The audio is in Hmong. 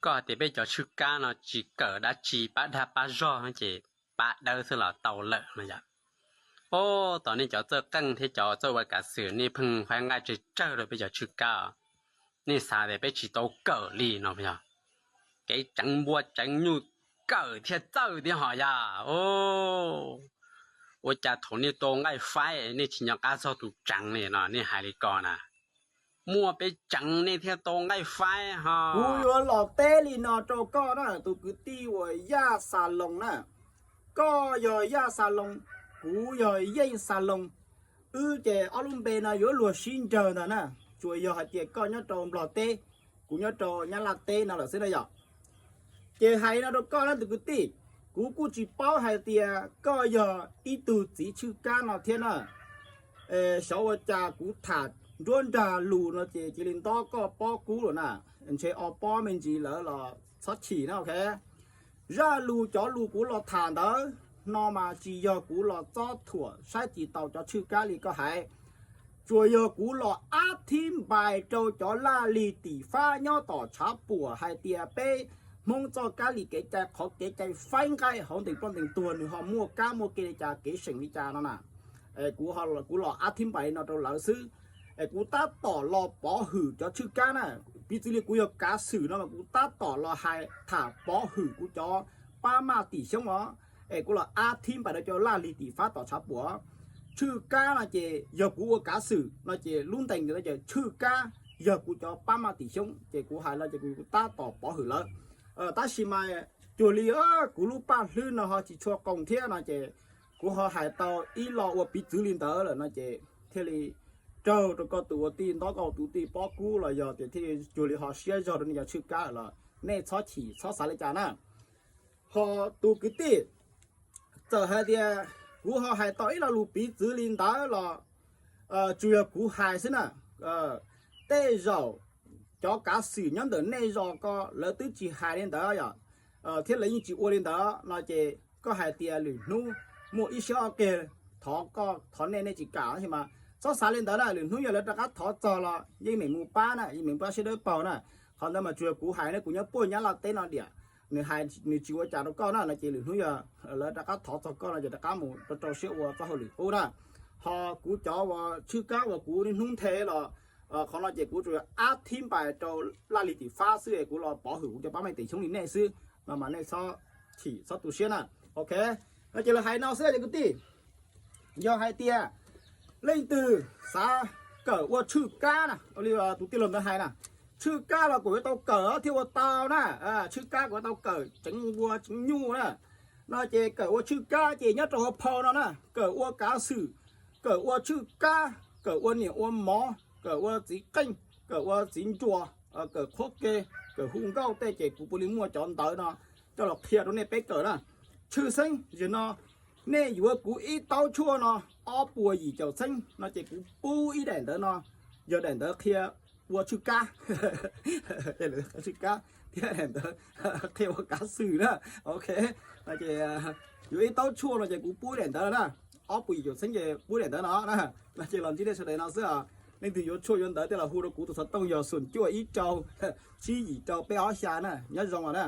Koj hais tias peb cov tshwj kab no tsis kawm dab tsi, pab dag pab zog ces pab dawb xwb los tau lawm no yom. Ov, tos nej cov txawj qeej thiab cov txawj ua kav xwm nej pheej faib nqaij tsawg tsawg rau peb cov tshwj kab os. Nej xav tias peb tsis tau kawm li no yog? Kev tseev npua tseev nyuj kawm thiaj txawj thiab hos yog. Ov, ua cas thaum nej tau nqaij faib nej tsis nco qab txog tus tseev li no nej hais li ko na? Muaj peb tseev nej thiaj tau nqaij faib hos. Kuv yuav los teb li no rau koj na, tus kwv tij uas Yaj Xas Loos na. Koj yog Yaj Xas Loos, kuv yog Yeej Xas Loos. Wb ces ob lub npe no yuav luag sib nrawg ntag na. Tsuas yog hais tias koj nyob rau Nplog teb, kuv nyob rau Nyab Laj teb no lawm xwb na yom. Ces hais no rau koj na tus kwv tij, kuv kuj tsis paub hais tias koj yog ib tug txiv tshwj kab no thiab na. Xyov ua cas kuv tham nruab nrag lus no ces cia li ntob koj pob kub lawm na. Ntshe ob pob me ntsis lawm los txhob chim na, ok. Zaj lus cov lus kuv los tham ntawd no mas tsis yog kuv los txob thuam saib tsis taus cov tshwj kab li koj hais. Tsuas yog kuv los ab thib npais rau cov laj lig tim fab nyob tom tshav puam hais tias peb Hmoob txoj kab lis kev cai, qhov kev cai faib nqaij hauv ntees ploj ntees tuag nws ho muaj kab muaj ke li cas, kev seem li cas no na. Kuv, kuv los ab thib npais no rau lawv xwb. Es kuv tab tom los pov hwm cov tshwj kab na. Piv txwv li kuv yog kav xwm no mas kuv tab tom los hais tham pov hwm kuv cov pab maj tim xyoob os. Es kuv los ab thib npais rau cov laj lig tim fab tom tshav puam. Tshwj kab no ces yog kuv ua kav xwm no ces lub ntees ntawd ces tshwj kab yog kuv cov pab maj tim xyoob ces kuv hais los ces kuv tab tom pov hwm lawv. Tab sis mas cuag li kuv lub paj hlwb no ho tsis tshua qoos thiab no ces kuv ho hais tau ib lo ua piv txwv li ntawd lawm no ces thiaj li raug rau koj tus ua tij ntob koj tus tij pob kub los yog tias thiaj cuag li ho siab zog rau nej cov tshwj kab los nej txhob chim txhob xav li cas na. Ho tus kwv tij, txawm hais tias kuv ho hais tau ib lo lus piv txwv li ntawd los tsuas yog kuv hais xwb na. Tej zaum cov kav xwm nyob ntawm nej zos ko lawv twb tsis hais li ntawd yom, thiab lawv yeej tsis ua li ntawd no ces koj hais tias lwm hnub muaj ib siab ob qig thov koj thov nej, nej tsis kam mas txhob xav li ntawd na. Lwm hnub yog lawv rov qab thov txog los yeej meem mus pab na, yeej meem pab siab dawb paug na. Qhov ntawd mas tsuas yog kuv hais ne, kuv nyob puag Nyab Laj teb no diam. Nws hais nws tsis ua cas rau koj na no ces lwm hnub yog lawv rov qab thov txog koj no ces rov qab mus rau rau siab ua txoj hauj lwm qub na. Ho kuv cov uas tshwj kab uas kuv niaj hnub nthe los qhov no ces kuv tsuas yog ab thib npais rau laj lig tim fab xwb es kuv los pov hwm kuv cov pab maj tim xyoob li nej xwb no mas nej txhob chim txhob tu siab na. Ok, no ces lawv hais no xwb ces kwv tij, yog hais tias leej twg xav kawm ua tshwj kab na, ua li tus tij laug ntawd hais na, tshwj kab los kuj yuav tau kawm thiaj ua tau na. Tshwj kab kuj yuav tau kawm tseev npua tseev nyuj na. No ces kawm ua tshwj kab ces nyob rau hauv phau no na, kawm ua kav xwm, kawm ua tshwj kab, kawm ua niam ua mov, kawm ua txiv qeej, kawm ua txiv nruas, kawm qhuab ke, kawm hu nkauj tej ces kuv puav leej muaj cov ntawv no coj los qhia rau nej peb kawm na. Tshwj xeeb yog no, nej yuav kuv ib taub tshuaj no ob puas yim caum txheeb no ces kuv pub ib daim ntawv no, yog daim ntawv qhia ua tshwj kab, tshwj kab, thiab daim ntawv qhia ua kav xwm na. Ok, yuav ib taub tshuaj no ces kuv pub daim ntawv na, ob puas yim caum txheeb ces pub daim ntawv no na. No ces los ntsib nej sawv daws no xwb os. Leej twg yuav tshuaj yuav ntawv tej los hu rau kuv tus xov tooj yog xoom cuaj ib rau tsib yim rau peb ob xya na, nyob zoo os na.